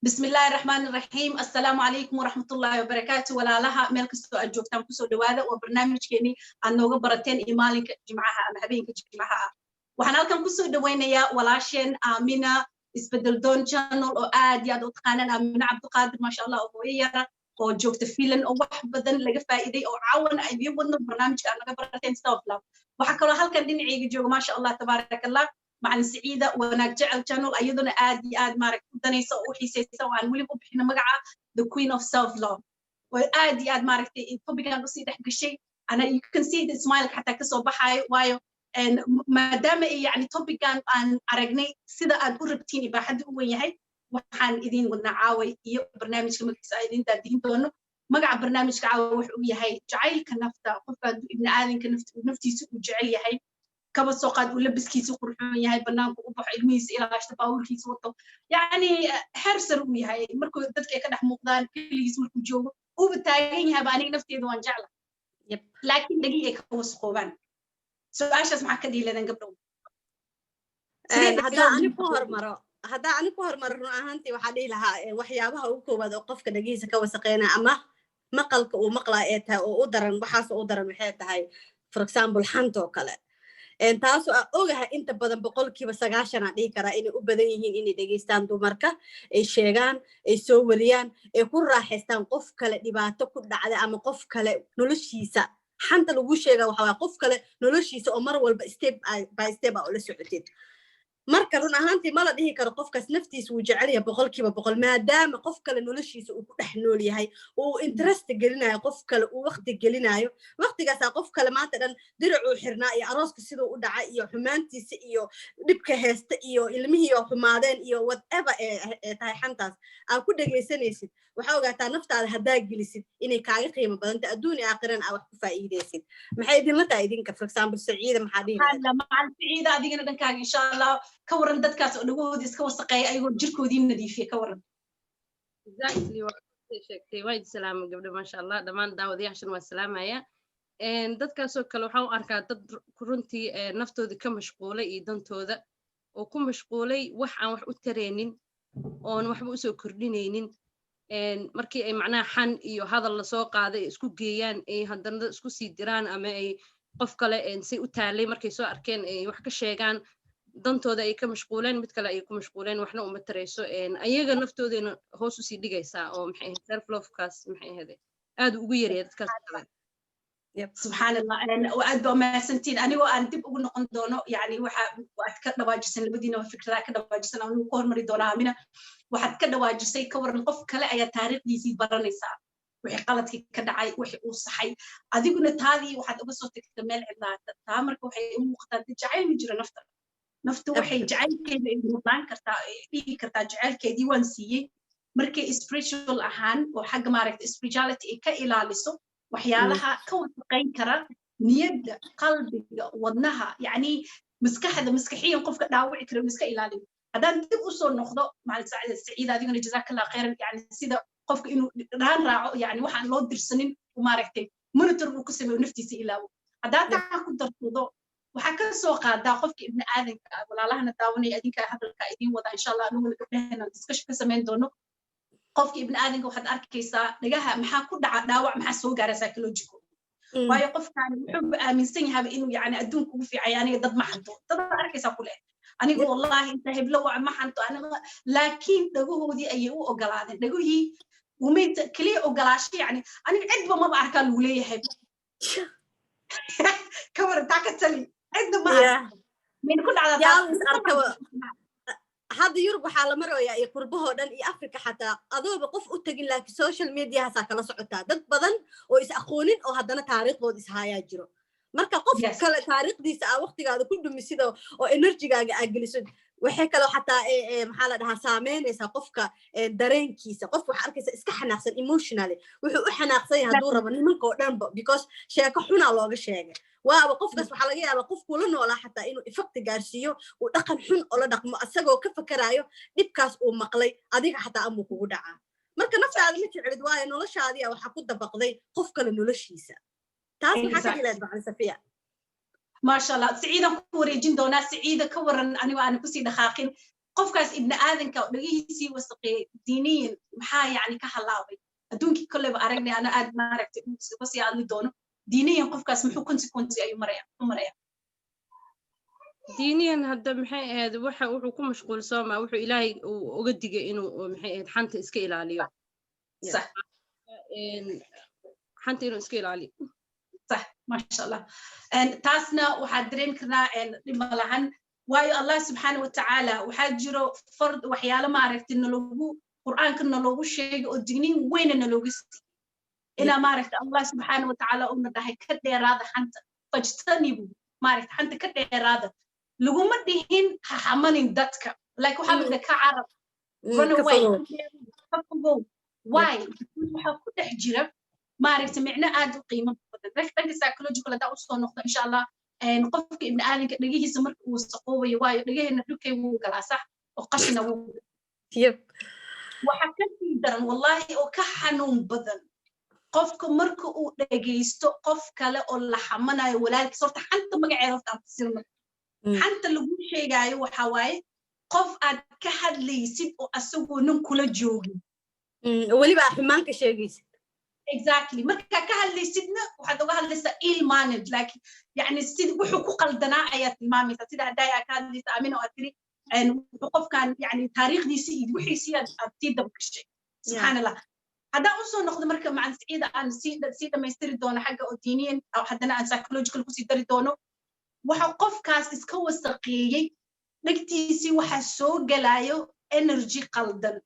بسم الله الرحمن الرحيم، السلام عليكم ورحمة الله وبركاته. Walaalaha meel kastoo aad joogtaan, kusoo dhawaada. Waa barnaamijkeenii aad nooga barateen iyo maalinka Jimcaha ama habeenka Jimcaha ah. Waxaan halkan kusoo dhawaynayaa walaasheen Aamina Isbedel Doon Channel, oo aad iyo aad u taqaanaan Aamina Cabdiqaadir, maasha Allah, oo hooyo yara oo joogta Finland, oo wax badan laga faa'iiday, oo caawan ay idiin wadno barnaamijka aad naga barateen, Self Love. Waxaa kaloo halkan dhinacayga jooga, maasha Allah, tabaaraka Allah, Macalin Siciida Wanaag Jecel Channel, iyaduna aad iyo aad maaragta u danaysa oo u xiisaysa, oo aan weliba u bixino magaca the Queen of Self Love, oo aad iyo aad maaragtay topican usii dhex gashay. Ana you can see the smile xataa kasoo baxaayo, waayo maadaama yani topican aan aragnay sida aad u rabtiin ibaaxadda u wen yahay. Waxaan idin wadnaa caaway iyo barnaamijka magaciisa aan idin daadihin doono. Magaca barnaamijka caawa wuxuu u yahay jacaylka nafta. Qofka hadduu ibni aadanka naftiisa uu jecel yahay, kaba soo qaad uu labiskiisa qurxoon yahay, banaanku u baxo, ilmihiisa ilaashto, baabuurkiisa wato, yacni xeer sare uu yahay, markuu dadka ay ka dhex muuqdaan, keligiis markuu joogo uuba taagan yahayba, aniga nafteeda waan jecla, laakiin dhegii ay ka wasaqoobaan. Su-aashaas maxaa ka dhihi leedan, gabdhow? Haddaa ani ku hormaro, run ahaantii waxaa dhihi lahaa waxyaabaha ugu koowaad oo qofka dhagihiisa ka wasaqeynaya ama maqalka uu maqlaa ee tahay oo u daran, waxaas u daran waxay tahay, for example, xantoo kale, taasoo aan ogahay inta badan 90% aan dhihi karaa inay u badan yihiin inay dhegeystaan dumarka, ay sheegaan, ay soo wariyaan, ay ku raaxaystaan qof kale dhibaato ku dhacda ama qof kale noloshiisa. Xanta lagu sheega waxa waaya qof kale noloshiisa oo mar walba step by step aa ula socotid. Marka run ahaantii ma la dhihi karo qofkaas naftiisa wuu jecel yahay 100%, maadaama qof kale noloshiisa uu ku dhex nool yahay, uu interest gelinayo, qof kale uu waqti gelinayo. Waqtigaasaa qof kale maanta dhan diracuu xirnaa iyo arooska siduu u dhacay iyo xumaantiisa iyo dhibka heesta iyo ilmihii oo xumaadeen iyo whatever ee tahay xantaas aa ku dhegaysanaysid. Waxaa ogaataa naftaada haddaa gelisid inay kaaga qiimo badanta, adduun iyo aakhirana aa wax ku faa'iidaysid. Maxay idinla tahay idinka? For example, Saciida, maxaa dhihi lahayd? Macalin Saciida, adigana dhankaaga, insha Allah, ka waran dadkaas oo dhagahooda iska wasaqeeya ayagoo jirkoodii nadiifiya? Ka waran? Exactly, waa sheegtay. Waa idin salaama, gabdho, maasha Allah. Dhammaan daawadayaashan waa salaamaya. Dadkaasoo kale waxaan u arkaa dad runtii naftooda ka mashquulay iyo dantooda, oo ku mashquulay wax aan wax u tareynin oon waxba usoo kordhinaynin. Markii ay macnaha xan iyo hadal lasoo qaaday ay isku geeyaan, ay haddana isku sii diraan, ama ay qof kale say u taalay markay soo arkeen ay wax ka sheegaan, dantooda ay ka mashquuleen, mid kale ay ku mashquuleen, waxna uma tarayso. Ayaga naftoodayna hoos usii dhigaysaa, oo maxay ahayd, self lovekaas maxay ahayd, aad ugu yaraya dadkaas kale. Subxaan Allah, aad baa mahadsantiin. Anigoo aan dib ugu noqon doono, yani waxa waad ka dhawaajisan labadiinaba fikradaa ka dhawaajisan, anigu ku hormari doonaa. Amina, waxaad ka dhawaajisay, ka waran qof kale ayaa taariikhdiisii baranaysaa, wixii qaladkii ka dhacay, wixii uu saxay, adiguna taadii waxaad uga soo tagta meel cidlaata taa? Marka waxay u muuqataa dee jacayl ma jiro nafta. Naftu waxay jacaylkeeda ay mudnaan kartaa, ay dhihi kartaa jacaylkeedii waan siiyey, markay spiritual ahaan oo xagga maaragta spirituality ay ka ilaaliso waxyaalaha ka wasaqayn kara niyadda, qalbiga, wadnaha, yacni maskaxda, maskaxiyan qofka dhaawici kara iska ilaaliyo. Haddaan dib usoo noqdo, macalin Saciid, adiguna jazakallah khayran. Yani sida qofka inuu raan raaco, yani waxaan loo dirsanin, maaragtay, monitor uu ku sameeyo, naftiisa ilaawo. Haddaa taa ku darsado, waxaa ka soo qaadaa qofka ibni aadanka ah, walaalahana daawanaya, adinka hadalka idiin wada, insha Allah anuguna gabdhaheena discussion ka samayn doono. Qofka ibni aadanka waxaad arkaysaa dhagaha maxaa ku dhaca, dhaawac maxaa soo gaara psychological, waayo qofkan wuxuu aaminsan yahaba inuu yani adduunka ugu fiicay. Aniga dad ma xanto, dad arkaysaa ku leh, aniga wallahi inta heblo wac ma xanto aniga, laakiin dhagahoodii ayay u ogolaadeen. Dhagihii umayta keliya ogolaasho, yani aniga cidba maba arkaa lagu leeyahay. Ka waran taa? Ka tali, cidna ma arko, mayna ku dhacdaa? Hadda Yurub waxaa la marayaa iyo qurbahoo dhan iyo Africa xataa, adooba qof u tegin, laakiin social mediahaasaa kala socotaa dad badan oo is aqoonin oo haddana taariikhdooda ishaayaa jiro. Marka qof kale taariikhdiisa aa waqtigaada ku dhumisid oo energygaaga aa gelisid, waxay kaloo xataa, maxaa la dhahaa, saameynaysaa qofka dareenkiisa. Qof waxaa arkaysa iska xanaaqsan, emotionally wuxuu u xanaaqsan yahay hadduu rabo nimanka oo dhanba, because sheeko xunaa looga sheegay. Waaba qofkaas waxaa laga yaabaa qofkuu la noolaa xataa inuu effect gaarsiiyo, uu dhaqan xun oo la dhaqmo, asagoo ka fakerayo dhibkaas uu maqlay adiga xataa amuu kugu dhacaa. Marka naftaada ma jeclid, waayo noloshaadiya waxaa ku dabaqday qof kale noloshiisa. Taas maxaa ka dhilayd, macalin Safiya? Maasha Allah, Siciidan ku wareejin doonaa. Siciida, ka waran, anigoo aanan kusii dhaqaaqin, Qofkaas ibni aadanka oo dhegihiisii wasaqeeyey, diiniyan maxaa yani ka halaabay? Adduunkii kolleyba aragnay, ana aad maaragtay iskaga sii hadli doono. Diiniyan qofkaas muxuu consequence ayuu maraya, muxuu maraya? Diiniyan hadda maxay ahayd, waxa wuxuu ku mashquulsoomaa wuxuu Ilaahay uu uga digay inuu, maxay ahayd, xanta iska ilaaliyo. Xanta inuu iska ilaaliyo. Sax, maasha Allah. Taasna waxaad dareemi karnaa dhib ma lahan, waayo Allah subxaana wa tacaala waxaa jiro fard waxyaalo maaragtay nalogu Qur'aanka naloogu sheegay oo digniin weyna nalooga siiyey, inaa maaragta Allah subxaana wa tacaala uuna dhahay ka dheeraada xanta, fajtanibu, maaragta xanta ka dheeraada. Laguma dhihin ha xamanin dadka, like waxaa la ka carab, run away, ka fogow. Why? Waxaa ku dhex jira maaragta micno aad u qiimo badan dhanka psychological. Haddaa usoo noqdo, insha Allah, qofka ibni aadanka dhegihiisa marka uu wasaqoobayo, waayo dhegaheena dhulkay wuu galaa, sax, oo qashina wuu. Waxa ka sii daran wallahi oo ka xanuun badan qofka marka uu dhegaysto qof kale oo la xamanayo walaalkiis. Horta xanta magaceeda horta aan fasirno. Xanta lagu sheegaayo waxa waaye qof aad ka hadlaysid oo asagoo nin kula joogin. Weliba xumaan ka sheegaysid. Exactly. Markaa ka hadlaysidna waxaad uga hadlaysaa ill mannered, like yani sid wuxuu ku qaldanaa ayaad tilmaamaysaa, sida haddaay aa ka hadlaysa, Amina, oo aad tiri wuxuu qofkan yani taariikhdiisii iyo wixiisii aad sii dabgashay. Subxaan Allah. Haddaan usoo noqdo marka macan Siciida, aan sii dhammaystiri doono xagga oo diiniyan, haddana aan psychological kusii dari doono. Waxa qofkaas iska wasaqeeyey dhegtiisii waxaa soo gelayo energy qaldan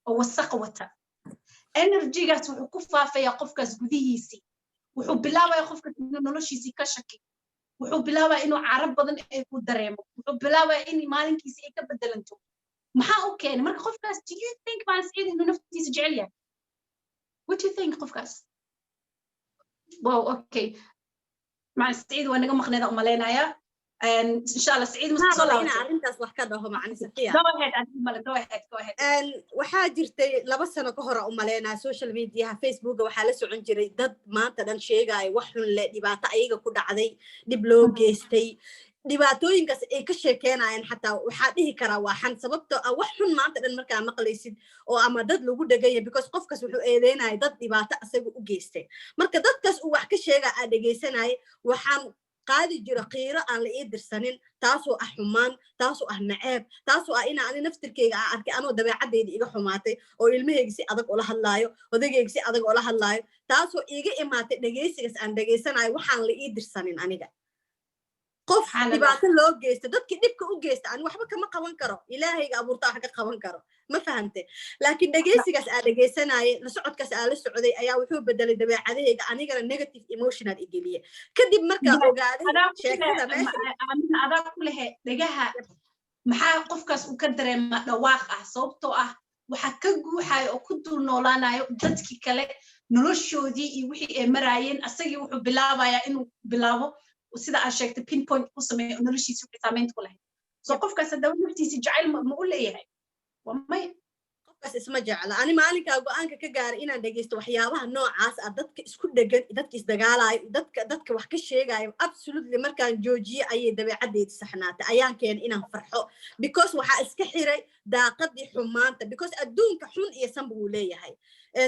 oo wasaq wata. Energygaas wuxuu ku faafayaa qofkaas gudihiisii. Wuxuu bilaabaya qofkaas inuu noloshiisii ka shaki, wuxuu bilaabaya inuu carab badan ay ku dareemo, wuxuu bilaabaya in maalinkiisii ay ka bedelanto. Maxaa u keenay marka qofkaas? Do you think, maan Siciid, inuu naftiisa jecel yahay? What do you think qofkaas? Wow, okay, macalin Siciid waa naga maqneeda umalaynayaa. Insha Allah Siciid ma soo laabatay arrintaas wax ka dhaho, macalin Safiya? Go ahead, male, go ahead, go ahead. Waxaa jirtay 2 sano ka hor umaleynaa, social mediaha Facebooka waxaa la socon jiray dad maanta dhan sheegaya wax xun leh, dhibaato ayaga ku dhacday, dhib loo geystay. Dhibaatooyinkaas ay ka sheekeynayaan xataa waxaa dhihi karaa waa xan, sababtoo ah wax xun maanta dhan markaa maqlaysid oo ama dad lagu dheganya, because qofkaas wuxuu eedeynaya dad dhibaato asaga u geystay. Marka dadkaas uu wax ka sheega aa dhegaysanaya, waxaan qaadi jiro qiiro aan la ii dirsanin, taasoo ah xumaan, taasoo ah naceeb, taasoo ah ina ani naftirkeyga aan arkay anoo dabeecadeyda iga xumaatay oo ilmahayga si adag ula hadlaayo, odagayga si adag ula hadlaayo, taasoo iiga imaatay dhegaysigaas aan dhegaysanayo waxaan la ii dirsanin aniga. Qof dhibaato loo geysta, dadkii dhibka u geysta ani waxba kama qaban karo, Ilaahayga abuurta wax ka qaban karo, ma fahante? Laakiin dhegaysigaas aa dhegaysanaaye, la socodkaas aa la socday ayaa wuxuu bedelay dabeecadahayga, anigana negative emotional igeliye. Kadib markaa ogaaday sheekada meesha. Adaa ku lehe dhegaha maxaa qofkaas uu ka dareemaa dhawaaq ah? Sababtoo ah waxaa ka guuxayo oo ku dul noolaanayo dadkii kale noloshoodii iyo wixii ay maraayeen. Asagii wuxuu bilaabayaa inuu bilaabo, sida aad sheegtay, pinpoint ku sameeyo noloshiisa wixii saamaynta ku lahayd. So qofkaas haddaba naftiisa jacayl ma u leeyahay? Waa may. Qofkaas isma jecla. Ani maalinkaa go-aanka ka gaaray inaan dhegeysto waxyaabaha noocaas ah, dadka isku dhegan, dadka isdagaalayo, dadka wax ka sheegayo, absolutely markaan joojiye ayay dabeecadeydi saxnaatay, ayaan keenay inaan farxo, because waxaa iska xiray daaqadii xumaanta, because adduunka xun iyo sanba wuu leeyahay.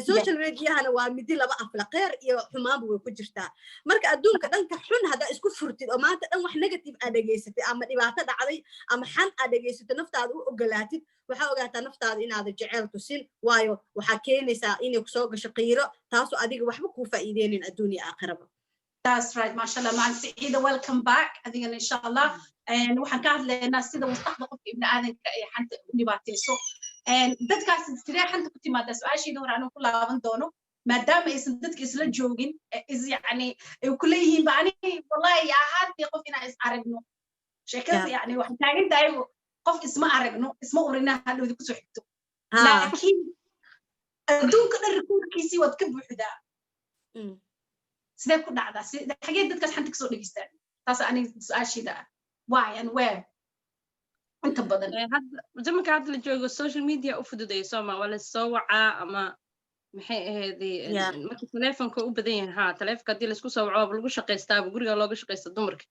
Social mediahana waa midi laba afla, qeer iyo xumaanba way ku jirtaa. Marka adduunka dhanka xun haddaa isku furtid oo maanta dhan wax negative aad dhegaysatid ama dhibaato dhacday ama xan aad dhegaysatid, naftaada u ogolaatid, waxaa ogaataa naftaada inaada jeceel tusin, waayo waxaa keenaysaa inay kusoo gasho qiiro, taasoo adiga waxba kuu faa'iideynin adduun iyo aakhiraba. That's right, mashallah. Macalin Saciida, welcome back. Adigana inshallah. Waxaan ka hadlaynaa sida wasaqda qofka ibni aadanka ay xanta u dhibaatayso. Dadkaas sidee xanta ku timaadaa? Su-aashiida hore anuu ku laaban doono, maadaama aysan dadka isla joogin, is yani ay ku leeyihiin ba ani wallahi ahaantii qof inaan is aragno sheekada, yani waxaan taagan tahay qof isma aragno, isma urina, hadhowdi kusoo xigto, laakiin adduunka dhan rikoorkiisii waad ka buuxdaa. Sidee ku dhacdaa? Xagee dadkaas xanta kasoo dhegeystaan? Taas aniga su-aashiida ah. Why and where inta badan? Zamanka hadda la joogo social media u fududeeya sooma, waa lasoo wacaa ama maxay ahayd, marka telefonka u badan yahay, ha, telefonka haddii laisku soo waco waaba lagu shaqaystaaba, guriga looga shaqaysta dumarka.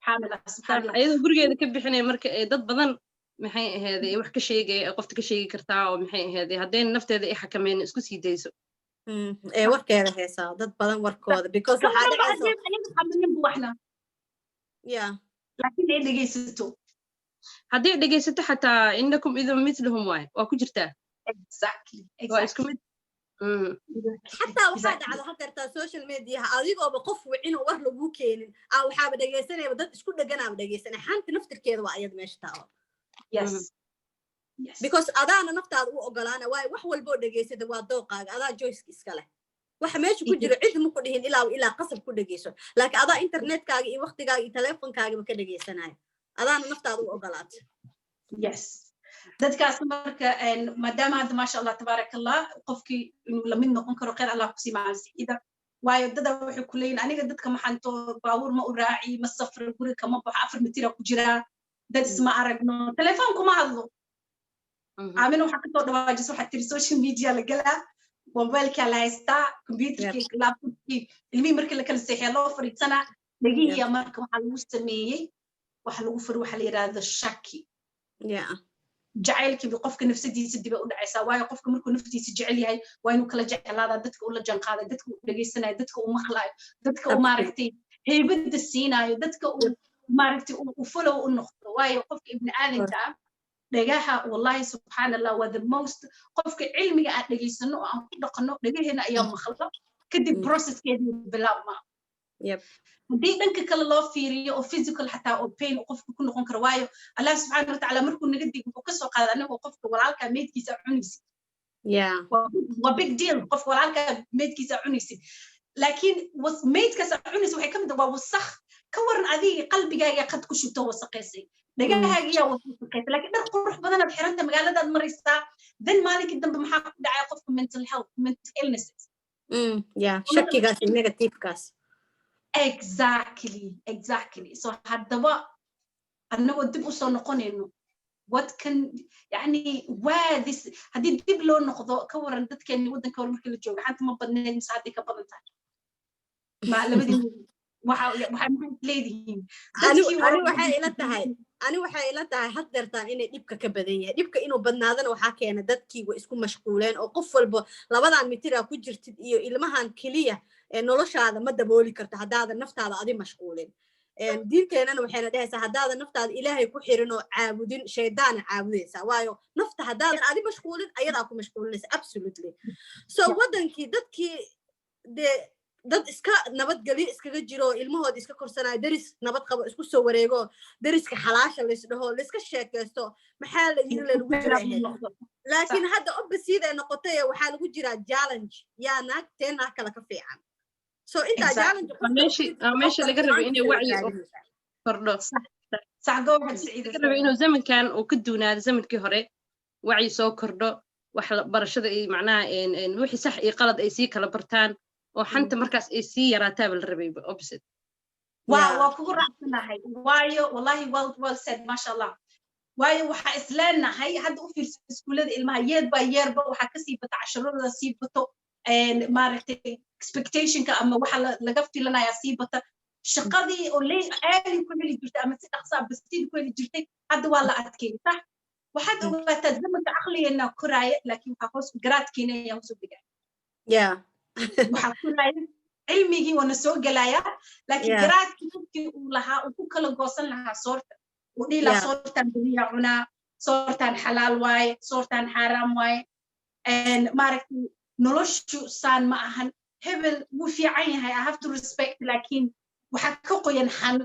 Subxaan Allah, subxaan Allah. Ayadoo gurigeeda ka bixinaya marka ay dad badan, maxay ahayd, wax ka sheegaya, qofta ka sheegi kartaa oo, maxay ahayd, haddayna nafteeda ay xakameyn isku sii dayso. Ee warkeeda heesaa dad badan warkooda, because waxaa dhacayso waxna laakiin ay dhegaysato. Haddii dhegaysato xataa, innakum idan mithluhum waay, waa ku jirtaa. Waa isku mid. Xataa waxaa dhacda hadeertaa social mediaha, adigooba qof wicin oo war laguu keenin aa waxaaba dhegaysanayaba dad isku dheganaaba dhegaysanay. Xanta naftirkeeda waa iyada meesha taalo, because adaana naftaada u ogolaana, waayo wax walboo dhegaysada waa dooqaaga, adaa choiceka iska leh. Waxa meesha ku jiro cid ma ku dhihin ilaa qasab ku dhegeyso, laakiin adaa internetkaaga iyo waqtigaaga iyo teleefonkaagaba ka dhegaysanayo, adaana naftaada u ogolaata. Yes, dadkaas marka, maadaama hadda, maasha Allah, tabaaraka Allah, qofkii inuu lamid noqon karo, khayr Allah kusii macalsiida, waayo dada waxay ku leeyihin, aniga dadka maxanto, baabuur ma u raaci, ma safra, guri kama baxo, 4 mitira ku jiraa, dad isma aragno, telefoon kuma hadlo. Aamina waxaa kasoo dhawaajisa, waxaa tiri social media la gelaa, mobilkaa la haystaa, computerkii, laptopkii, ilmihii markii la kala seexiya loo fadhiisanaa dhegihiya. Marka waxaa lagu sameeyey, waxa lagu furi waxa la yidhahdo shaki. Jacaylkiiba qofka nafsadiisa diba u dhacaysaa, waayo qofka markuu naftiisa jecel yahay waa inuu kala jeclaadaa dadka ula janqaaday, dadka uu dhegaysanayo, dadka uu maqlaayo, dadka uu, maaragtay, heybadda siinaayo, dadka uu, maaragtay, uu follow u noqdo. Waayo qofka ibni aadanka ah dhagaha, wallahi, subxaan Allah, waa the most qofka cilmiga aan dhegaysano oo aan ku dhaqano, dhagaheena ayaa maqlo, kadib processkeedii bilaabma. Haddii dhanka kale loo fiiriyo oo physical xataa oo pain qofka ku noqon karo, waayo Allah subxaana watacaala markuu naga dig wuxuu kasoo qaaday anagoo qofka walaalkaa meydkiisa cunaysid. Waa big deal qofka walaalkaa meydkiisa cunaysid, laakiin meydkaas cunaysid waxay ka mid waa wasakh. Ka waran adiga qalbigaaga qad ku shubto, wasaqaysay, dhagahaagiyaa wasaqaysay, laakiin dhar qurux badanaad xiranta, magaaladaad maraysaa, then maalinkii dambe maxaa ku dhacaya qofka? Mental health, mental illnesses. Yeah, shakigaas iyo negativekaas. Exactly. So haddaba annagoo dib usoo noqonayno, what can, yani, waa this, haddii dib loo noqdo, ka waran dadkeeni waddanka hore markii la jooga, xanta ma badneed mise hadday ka badan tahay? Ma labadii waxa waxay maxay leedihiin? Ani waxay ila tahay, ani waxay ila tahay haddeertaan inay dhibka ka badan yahay. Dhibka inuu badnaadana waxaa keena dadkii way isku mashquuleen, oo qof walba labadan mitira ku jirtid iyo ilmahan keliya ee noloshaada ma dabooli karto haddaadan naftaada adi mashquulin. Diinteenana waxayna dhehaysaa haddaadan naftaada Ilaahay ku xirin oo caabudin, shaydaana caabudaysaa, waayo nafta haddaadan adi mashquulin, ayadaa ku mashquulinaysa, absolutely. So waddankii dadkii dee dad iska nabadgelyo iskaga jiro, ilmahooda iska korsanayo, deris nabad qabo, isku soo wareego, deriska xalaasha laysdhaho, layska sheekaysto, maxaa la yiri, lagu jira ahayd. Laakiin hadda opposite ay noqotay, waxaa lagu jiraa challenge, yaa naag tee naag kale ka fiican. So intaa challenge. Meesha laga rabay inay wacyi kordho, laga rabay inuu zamankan uu ka duunaado zamankii hore, wacyi soo kordho, wax barashada iyo macnaha wixii sax iyo qalad ay sii kala bartaan, oo xanta markaas ay sii yaraataaba la rabayba, opposite. Waa kugu raacsanahay, waayo wallahi, well, well said, maasha Allah. Waayo waxaa isleenahay hadda u fiirsa iskuullada ilmaha, year by yearba waxaa kasii bata casharadooda, sii bato, maaragtay, expectationka ama waxa laga filanayaa sii bata. Shaqadii oo early ku heli jirtay ama si dhaqsaa basiid ku heli jirtay hadda waa la adkeeyey. Sax, waxaad ogaataa zamanka caqligeena koraaya, laakiin waxaa hoos garaadkeena ayaa hoos u dhigaya. Waxaa koraaya cilmigii, waana soo gelayaa, laakiin garaadkii qofkii uu lahaa uu ku kala goosan lahaa soorta, uu dhihi lahaa soortaan beriya cunaa, soortaan xalaal waaye, soortaan xaaraam waaye, maaragtay, noloshu saan ma ahan, hebel wuu fiican yahay, I have to respect, laakiin waxaa ka qoyan xan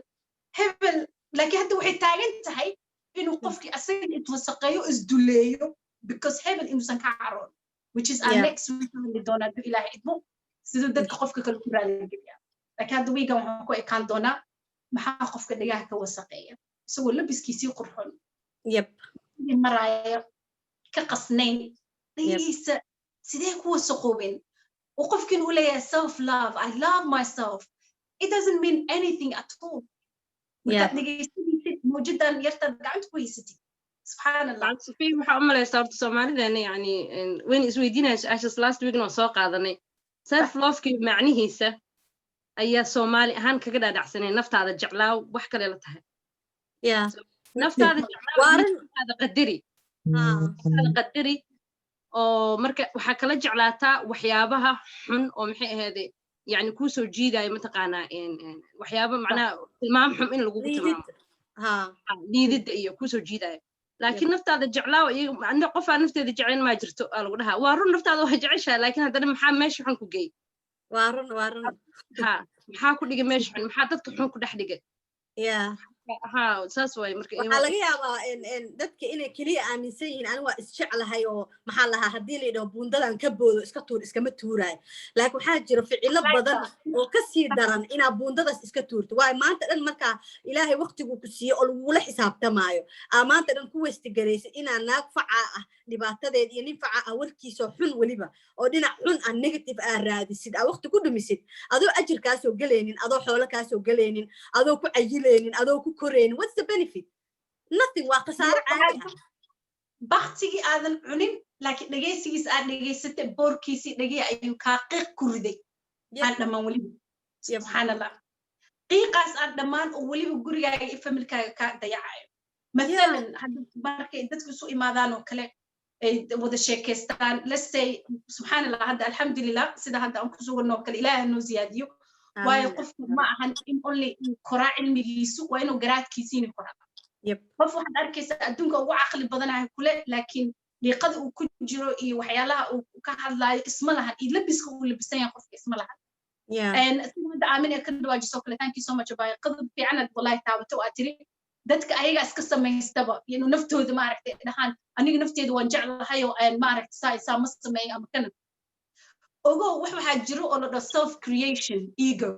hebel. Laakiin hadda waxay taagan tahay inuu qofkii asaga iswasaqeeyo, isduleeyo, because hebel inuusan ka caroon, which is our next week hadli doonaa hadduu Ilaahay idmo, siduu dadka qofka kale ku raaligeliya. Laakiin hadda wiigan waxaan ku ekaan doonaa maxaa qofka dhagaha ka wasaqeeya isagoo labiskiisii qurxon maraaya, ka qasnayn dhagihiisa, sidee ku wasaqoobeen oo qofkin u leeyahay self love, I love myself? It doesn't mean anything at all markaad dhegaysanaysid mawjadan yartaad gacanta ku haysatid. Subxaan Allah. Sofiya, waxaa u malaysaa horta Soomaalideena, yani, wayna isweydiinaya su-aashaas. Last weekna waan soo qaadanay self lovekii macnihiisa. Ayaa Soomaali ahaan kaga dhaadhacsanay naftaada jeclaaw, wax kale la tahay. Naftaada jeclaaw, naftaada qadari, naftaada qadari, oo marka waxaa kala jeclaataa waxyaabaha xun oo, maxay ahayd, yani kuu soo jiidayo, mataqaanaa, waxyaaba macnaha tilmaam xun in lagugu tilmaamo, liididda iyo kuusoo jiidayo. Laakiin naftaada jeclaaw, iyaga qofaa nafteeda jeclayn maa jirto aa lagu dhahaa. Waa run, naftaada waa jeceshahay, laakiin haddana maxaa meesha xun ku geey? Waa run, waa run. Ha, maxaa ku dhigay meesha xun? Maxaa dadka xun ku dhex dhigay? Ha, saas waay marka. Waxaa laga yaabaa dadka inay keliya aaminsan yihiin, "Ani waa isjeclahay," oo maxaa lahaa, haddii la yidhaho buundadan ka boodo, iska tuur, iskama tuuraayo. Laakiin waxaa jira ficilo badan oo kasii daran inaa buundadaas iska tuurto. Waayo, maanta dhan markaa Ilaahay waqtiguu ku siiyo oo lagugula xisaabtamaayo, aa maanta dhan ku waste-garaysid inaa naag facaa ah dhibaatadeed iyo nin facaa ah warkiisoo xun, weliba oo dhinac xun ah, negative aa raadisid, aa waqti ku dhumisid, adoo ajir kaasoo gelaynin, adoo xoolo kaasoo gelaynin, adoo ku cayileynin, adoo ku koreynin. What's the benefit? Nothing. Waa khasaaro caadi ah. Baktigii aadan cunin, laakiin dhegaysigiis aad dhegaysatay, boorkiisii dhegey ayuu kaa qiiq ku riday aan dhammaan weliba. Subxaan Allah, qiiqaas aan dhammaan oo weliba gurigaaga iyo familkaaga kaa dayacayo. Mathalan, hadda markay dadku isu imaadaan oo kale, ay wada sheekaystaan, let's say, subxaan Allah, hadda alxamdulilah, sida hadda aan ku suganno oo kale, Ilaaha noo ziyaadiyo. Waayo, qofku ma ahan in only uu koraa cilmigiisu, waa inuu garaadkiisiina koraa. Qof waxaad arkaysaa adduunka ugu caqli badanahay kule, laakiin dhiiqada uu ku jiro iyo waxyaalaha uu ka hadlaayo isma lahan, iyo labiska uu labisan yahay qofka isma lahan. Sida hadda Aamin ee ka dhawaajiso kale, thank you so much abay, qadab fiicanaad wallahi taabato. Aad tiri dadka ayaga iska samaystaba inuu naftooda, maaragtay, dhahaan, "Aniga nafteeda waan jeclahay," oo maaragtay saa saa ma sameeyo ama kana ogow. Wax waxaa jiro oo la dhaho self creation ego.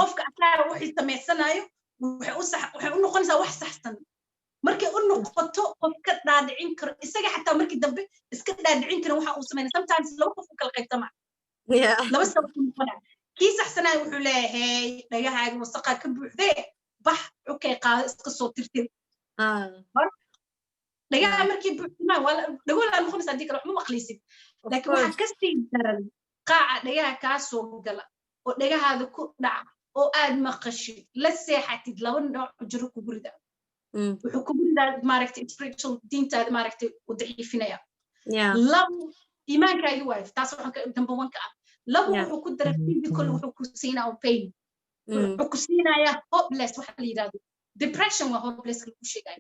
Qofka asaga wixii samaysanayo waxay u sax, waxay u noqonaysaa wax saxsan. Markay u noqoto, qof ka dhaadhicin karo isaga xataa markii dambe iska dhaadhicin karin waxa uu sameynay. Sometimes laba qof u kala qaybtama, laba sabab u noqonaa. Kii saxsanaya wuxuu leeyahay, "Dhagahaaga wasaqaa ka buuxdee, bax cukay qaado, iska soo tirtir." Dhagaha markii buuxsamaan waa dhagoolaa noqonaysa, haddii kale wax ma maqlaysid. Laakiin waxaa kasii daran qaaca dhagaha kaa soo gala oo dhagahaada ku dhaca oo aad maqashid, la seexatid, laba nooc jiro kugu ridaa. Wuxuu kugu ridaa, maaragtay, spiritual diintaada, maaragtay, u daciifinaya. Labo, iimaankaagi waayo, taas waxaan ka number one ka ah. Labo, wuxuu ku dara physical, wuxuu ku siinaa pain, wuxuu ku siinayaa hopeless, waxa la yidhahdo depression. Waa hopeless lagu sheegayo.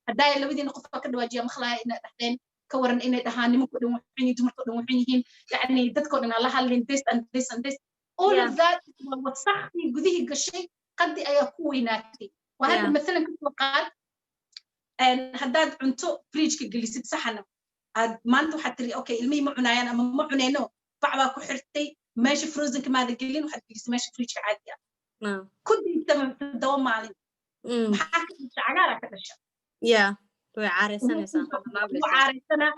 Haddaa labadiina qof ka dhawaajiya maqlaya inay dhahdeen, ka waran inay dhahaan nimanko dhan waxun yihiin, dumarko dhan waxun yihiin, yani dadko dhan aan la hadlin, this and this and this, all of that waa wasakhdii gudihii gashay, qadi ayaa ku weynaatay. Waa hadda mathalan kasoo qaad, haddaad cunto fridgeka gelisid saxana, aad maanta waxaad tiri, "Okay, ilmihii ma cunaayaan ama ma cuneyno." Bac baa ku xirtay, meesha frozenka maada gelin, waxaad gelisay meesha fridgeka caadiga ah. Ku daytama 7 maalin, maxaa ka dhasha? Cagaaraa ka dhasha. Way caareysanaysaa. Wuu caareysanaa.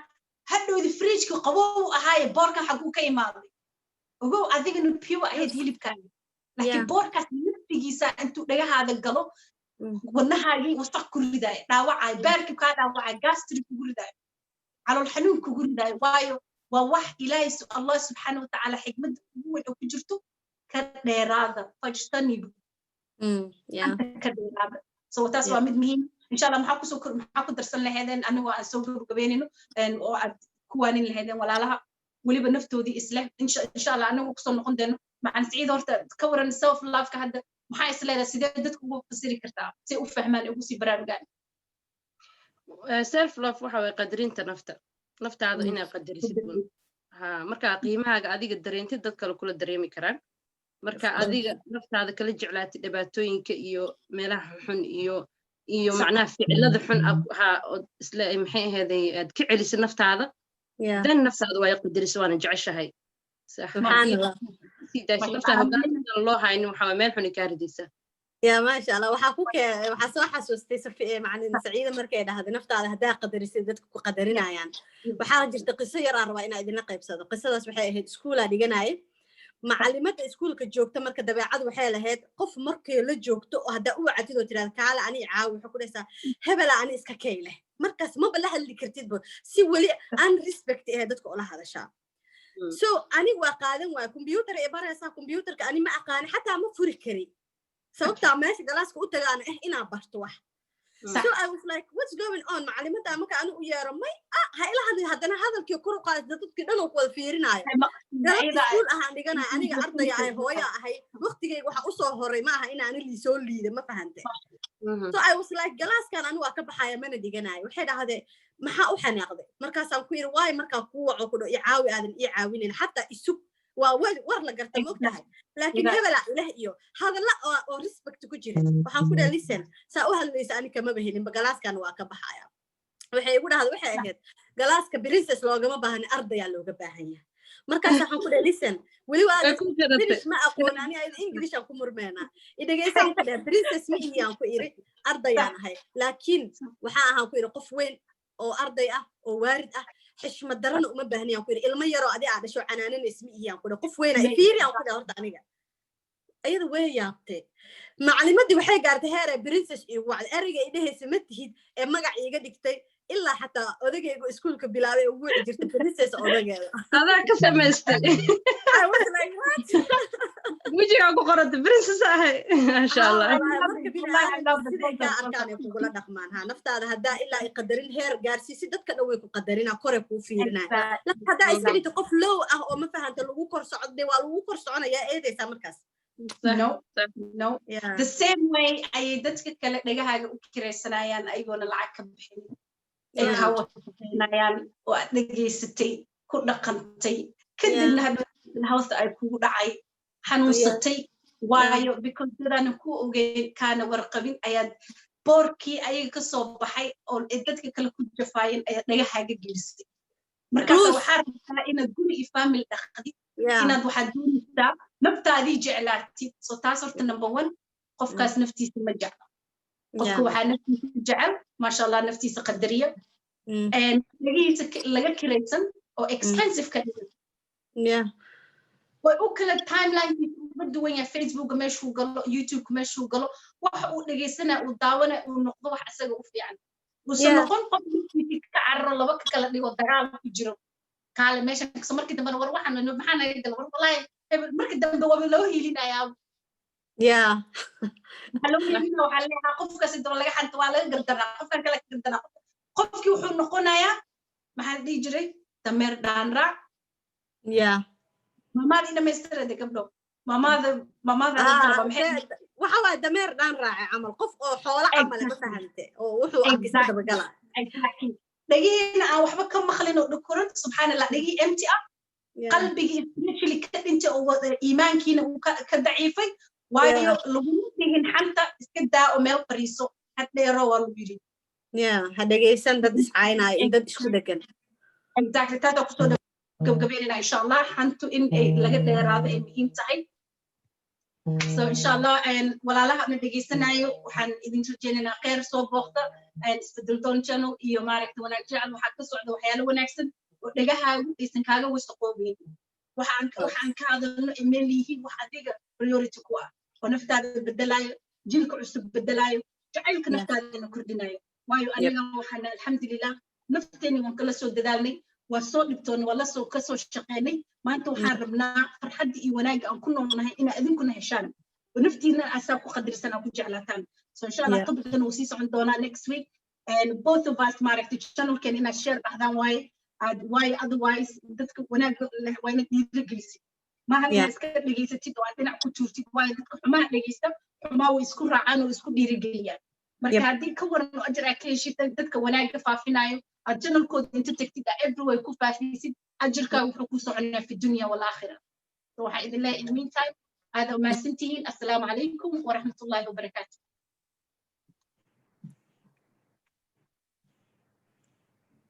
Hadhowdi fridgeka qabow ahaaye, boorkan xaguu ka imaaday? Ogow, adigana pure ahayd hilibkaaga, laakiin boorkaas naftigiisa intuu dhagahaada galo, wadnahaagii wasaq ku ridaayo, dhaawacayo, baarkii kaa dhaawacayo, gastric kugu ridaayo, calool xanuun kugu ridaayo. Waayo, waa wax Ilaahay, Allah subxaana watacaala, xikmadda ugu weyn oo ku jirto ka dheeraada, fajtanibu, ka dheeraada. So taas waa mid muhiim. Insha Allah, maxaa kusoo maxaa ku darsan lahaydeen anigoo aan soo gabagabeynayno oo aad ku waanin lahaydeen walaalaha weliba naftoodii isleh? Insha Allah, anagu kusoo noqon doono. Macalin Siciid, horta ka waran self loveka hadda maxaa is leedahay? Sidee dadku ugu fasiri kartaa si u fahmaan, ugu sii baraarugaan? Self love waxa waye qadarinta nafta, naftaada inaad qadarisid. Ha, markaa qiimahaaga adiga dareentid, dad kale kula dareemi karaan. Marka adiga naftaada kala jeclaatid dhibaatooyinka iyo meelaha xun iyo macnaha ficilada xun, ha, isle, maxay ahaydey, aad ka celisid naftaada, dan naftaada waa qadarisa, waana jeceshahay. Sii daaysa naftaa hogaanka loo haynin, waxaa meel xun kaa ridaysa. Ya, maasha Allah. Waxaa ku kee waxaa soo xasuustay Safi, macalin Saciida, markay dhahday naftaada haddaa qadarisay, dadka ku qadarinayaan. Waxaa jirta qiso yar aan rabaa inaa idinla qaybsado. Qisadaas waxay ahayd iskuulaa dhiganaaye. Macalimadda iskuulka joogta marka dabeecad waxay lahayd, qof markay la joogto oo haddaa u wacatid oo tirahda, "Kaale ani caawi," waxay ku dhahaysaa, "Hebela ani iska kay leh." Markaas maba la hadli kartidba, si weli aan respect ahayd dadka ula hadashaa. So aniga waa qaadan waaya. Computer ay baraysaa, computerka ani ma aqaani, xataa ma furi kari, sababtaa meesha classka u tagaana inaa barto wax. So I was like, "What's going on?" Macalimadda marka anigu u yeero, may ah, ha ila hadlin. Haddana hadalkii kor u qaaday, dadkii dhan oo ku wada fiirinaayo. Galab iskuul ahaan dhiganaya, aniga ardaya ahay, hooya ahay, waqtigayga waxa usoo horay ma aha in ani liisoo liida, ma fahante? So I was like, "Classkan anigu waa ka baxaya, mana dhiganayo." Waxay dhahdee, "Maxaa u xanaaqday?" Markaasaan ku yidhi, "Waay markaan kuu waco, ku dho i caawi, aadan ii caawinin, xataa isug waa war la garta, mogtahay? Laakiin hebela leh iyo hadalla oo respect ku jira." Waxaan ku dhaha, "Listen, saa u hadlaysa ani kamaba helinba, classkan waa ka baxaya." Waxay igu dhahda, waxay ahayd, "Classka princess loogama baahani, ardayaa looga baahan yahay." Markaas waxaan ku dhahay, "Listen, weli waa finish ma aqoon ani ayada, English aan ku murmeenaa, idhegeysaan." Ku dhahay, "Princess ma ihi," aan ku iri, "ardayaan ahay, laakiin waxaa ahaan," ku iri, "qof weyn oo arday ah oo waarid ah. Xishmad darana uma baahni," aan ku iri. "Ilmo yaroo adi aa dhasho canaananays ma ihi," aan ku dhahay. "Qof weyna ifiiri," aan ku dhahay. Horta aniga ayada way yaabtee. Macalimadii waxay gaartay heer ee princess iigu wacday, ereyga i dhehaysa ma tihid ee magac iiga dhigtay, ilaa xataa odagaygu iskuulka bilaabay ugu wici jirtay princess odageeda. Adaa ka samaystay. I was like, "What?" Wejigaa ku qorata princess ahay, maasha Allah. Marka biniaadamka siday kaa arkaan ay kugula dhaqmaan. Ha naftaada haddaa ilaa ay qadarin heer gaarsiisi, dadka dhan way ku qadarina, kore kuu fiirinaya. Laakiin haddaa iska dhigto qof low ah oo, ma fahanta, lagu kor socdo, dee waa lagu kor soconayaa, eedaysaa markaas. No, the same way ayay dadka kale dhagahaaga u kiraysanayaan ayagoona lacag ka bixin, ay kaa wasaqeynayaan oo aad dhegaysatay, ku dhaqantay, kadibna hadhow health ay kugu dhacay, xanuunsatay. Waayo, because dadaanan ku ogeyn, kaana warqabin, ayaad boorkii ayaga ka soo baxay oo ay dadka kale ku jafaayeen ayaad dhagahaaga gelisay. Markaas waxaa rabtaa inaad guri iyo family dhaqdid, inaad waxaad doonaysaa naftaadii jeclaatid. So taas horta number one, qofkaas naftiisa ma jecla. Qofka waxaa naftiisa jecel, maasha Allah, naftiisa qadariya, dhagihiisa laga kiraysan oo expensive ka dhigan way u kala timelinekiisa uga duwan yahay. Facebooka meeshuu galo, YouTubeka meeshuu galo, waxa uu dhegaysanaya, uu daawanaya, uu noqdo wax isaga u fiican, uusan noqon qof naftiisii ka cararo, laba ka kala dhigo, dagaal ku jiro. Kaale meeshan kaso markii dambena, war waxaan maxaa naga gala, war wallahi hebel, markii dambe waaba loo hiilinayaa. Waxaa loo hiilinaya, waxaa leeyahay qofkaasi daba laga xanta, waa laga gardaraa, qofkan kale ka gardaraa. Qofkii wuxuu noqonayaa, maxaa la dhihi jiray, dameer dhaanraac. Maamaadii dhamaystirade, gabdho, maamaada maamaada. Waxa waaye dameer dhaan raace camal, qof oo xoolo camal, ma fahante, oo wuxuu arka iska dabagala. Exactly. Dhagihiina aan waxba ka maqlin oo dhukuran, subxaan Allah, dhagihii empty ah, qalbigii spiritually ka dhintay oo iimaankiina uu ka daciifay. Waayo, laguma dhihin xanta iska daa oo meel fariiso had dheero, waa lagu yidhi. Yeah, ha dhegaysan dad iscaynaayo in dad isku dhegan. Exactly. Taasaa kusoo gabgabeynayna, insha Allah, xantu in ay laga dheeraado ay muhiim tahay. So insha Allah, walaalaha na dhegaysanayo, waxaan idin rajaynaynaa kheyr. Soo booqda Isbedel Doon channel iyo maaragta Wanaag Jecel. Waxaa ka socda waxyaalo wanaagsan oo dhegahaagu aysan kaaga wasaqoobeyn. Waxaan ka hadalno ay meel yihiin wax adiga priority ku ah oo naftaada bedelaayo, jiilka cusub bedelaayo, jacaylka naftaadana kordhinayo. Waayo, aniga waxaan, alxamdulilah, nafteeni waan kala soo dadaalnay, waa soo dhibtoonay, waa lasoo kasoo shaqeynay. Maanta waxaan rabnaa farxadda iyo wanaagga aan ku noolnahay inaa idinkuna heshaan oo naftiina asaa ku qadirsan aa ku jeclaataan. So insha Allah, topican wuu sii socon doonaa next week. And both of us, maaragtay, channelken inaad share dhahdaan waaye aad, waayo otherwise dadka wanaagga leh waa inaad dhiirigelisid, maaha inaad iska dhegaysatid oo aad dhinac ku tuurtid. Waayo, dadka xumaha dhegaysta xumaa way isku raacaan oo isku dhiirigeliyaan. Marka haddii ka waran oo ajar aad ka heshid dadka wanaagga faafinayo, aad channelkooda inta tagtid aa everywhere ku faafisid, ajarkaa wuxuu ku soconaa fi dunya walaakhira. So waxaa idin leeyahay, in the meantime, aada umahadsantihiin. Assalaamu calaykum waraxmatullaahi wabarakaatu.